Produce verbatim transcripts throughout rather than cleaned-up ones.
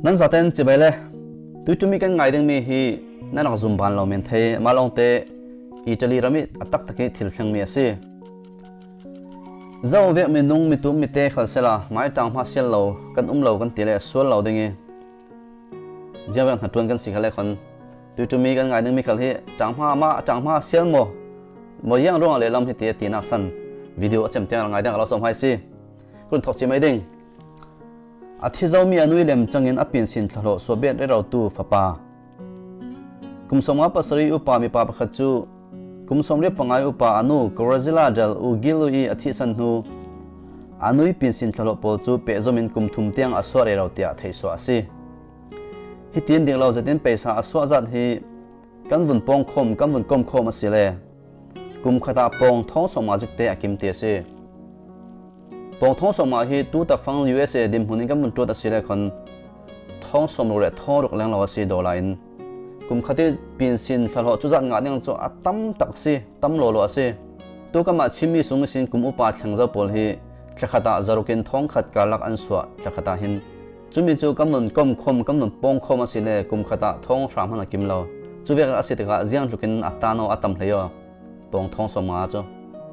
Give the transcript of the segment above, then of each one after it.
Nan zaten chibai le, tuitumi kan ngai ding mi hi nan rak zum ban lo men thei, mah lawngte Italy ram i a taktak i thil thleng mi a si. Zo vek minung mitum mite khal sela, mai ṭanghma sial lo kan um lo kan ti le sual lo ding i, ziang vek hna ṭuan kan si khal le khon, tuitumi kan ngai ding mi khal hi ṭanghma mah, ṭanghma sial maw, maw ziang ruangah le lam hi ti a tinak san video a cem tiang ngai ding a lo sawm hai si. Kun thawk ci mai ding. A thi zomi a nui lem cangin a pinsin thlahlawh suahbet rerotu fapa. Kum sawmnga pasarih upa mipa pakhat cu kum sawmriat pangai upa a nu Corazilla Del Ugil i a thihsan hnu a nui pinsin thlahlawh pawl cu pehzom in kum thum tiang a suah rero tiah theihsuah a si. Hitin ding lo zetin peisa a suah zat hi kan vun pawngkhawm, kan vun komkhawm a si le kum khatah pawng thawng sawmnga zikte a kim ti a si. Pawng thawng sawmnga hi tu takfang U S A dinhmun in kan vun ṭuat a si le khon thawng sawmruk le thawng ruk leng lo a si dollar in. Kum khat i pinsin thlahlawh cuzat ngah ding cu a tam tak a si, tam lawlaw a si. Tu kanmah Chinmi sung ihsin kum upa thleng zo pawl hi thla khatah zaruk in thawng khat karlak an suah thla khatah hin. Cumi cu kan vun komkhawm, kan vun pawngkhawm a si le kum khatah thawng hra hman a kim lo. Cuvek a si tikah ziang tlukin a tan aw, a tam hlei aw. Pawng thawng sawmnga cu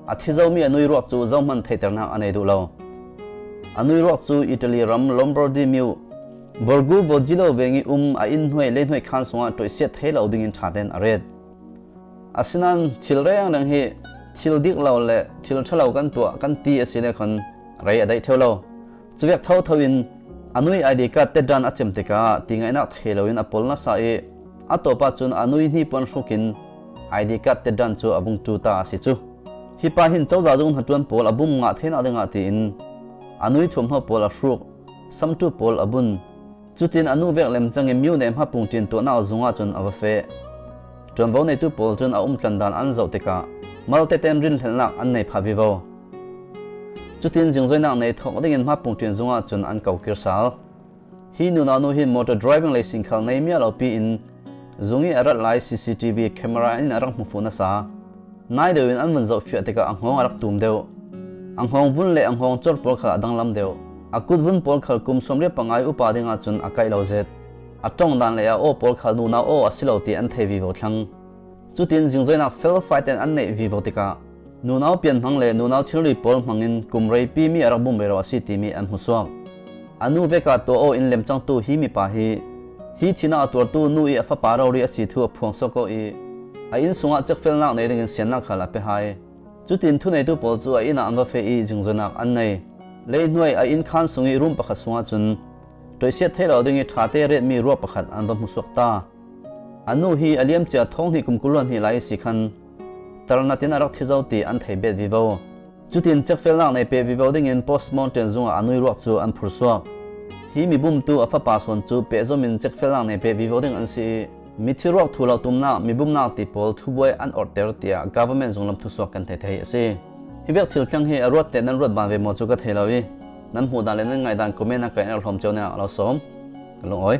a thi zomi a nui ruak cu zohman theihternak a nei duh lo. A nui ruak cu Italy ram Lombardy miu Borgu Vogilo veng i um a inn hnuai, lei hnuai khan sungah ṭoihsiat thei lo dingin ṭha tein a ret. Asinain thil rengreng hi thil dik lo le thil ṭha lo kan tuah kan ti a si le khon rei a daih ṭheu lo. Cuvek thotho in a nui I D card tetdan a cem tikah tingaihnak thei loin a pol nasa i a tawpah cun a nui hnipuan hrukin I D card tetdan cu a vung ṭu ta a si cu. Hi pa hin cozah zung hnaṭuan pawl a bum ngah theinak dingah tiin a nui thuamhnaw pawl a hruk, samṭu pawl a bun. Cutin a nu vek lem cangin miu nih hmapung ṭin tuahnak zung ahcun a va feh. Ṭuanvo neitu pawl cun a umtlandan an zoh tikah malte tein rinhlelhnak an nei phah vivo. Cutin zingzoinak nei thawk dingin hmapung ṭin zung ahcun an ko kir sal. Hi nunau nu hin motor driving license khal nei miah lo piin zung i a rat lai C C T V camera in a rak hmuhfuh nasa. Nai deuh in an vun zohfiah tikah a hngawng a rak tum deuh. A hngawng vun le a hngawng cor pawl khal a danglam deuh. A kut vun pawl khal kum sawmriat pangai upa ding ahcun a kaih lo zet. A ṭongdan le a aw pawl khal nunau aw a si lo ti an thei vivo thlang. Cutin zingzoinak felfai tein an neih vivo tikah nunau pianhmang le nunau thilri pawl hmangin kum reipi mi a rak bum rero a si timi an hmusuak. A nu veka tuah aw in lemcangtu hi mipa hi, hi thihnak a tuartu nu i a fapa rori a si thu a phuangsuak aw i, a inn sungah cekfelnak nei dingin siannak khal a pe hai. Cutin thuneitu pawl cu a inn ah an va feh i zingzoinak an nei. Leihnuai a inn khan sung i rum pakhat sungah cun ṭoihsiat thei lo ding i ṭhate retmi ruak pakhat an va hmusuak ta. A nu hi a liamcia thawng hnih kum kul hluan hnih lai i si khan, tarnat in a rak thi zo ti an thei bet vivo. Cutin cekfelnak nei peh vivo dingin postmortem zungah a nui ruak cu an phursuak. Hi mibumtu a fapa sawn cu pehzom in cekfelnak nei peh vivo ding an si i, mithi ruak thu lo tumnak, mibumnak ti pawl thubuai an orhter tiah government zunglam thusuak kan thei thei a si. Hi vek thil thleng hi a ruat te nan ruat ban ve maw cu ka thei lo i, nan hmuh dan le nan ngaih dan comment ah kai in rak hlawm cio nih a lo sawm. Ka lungawi.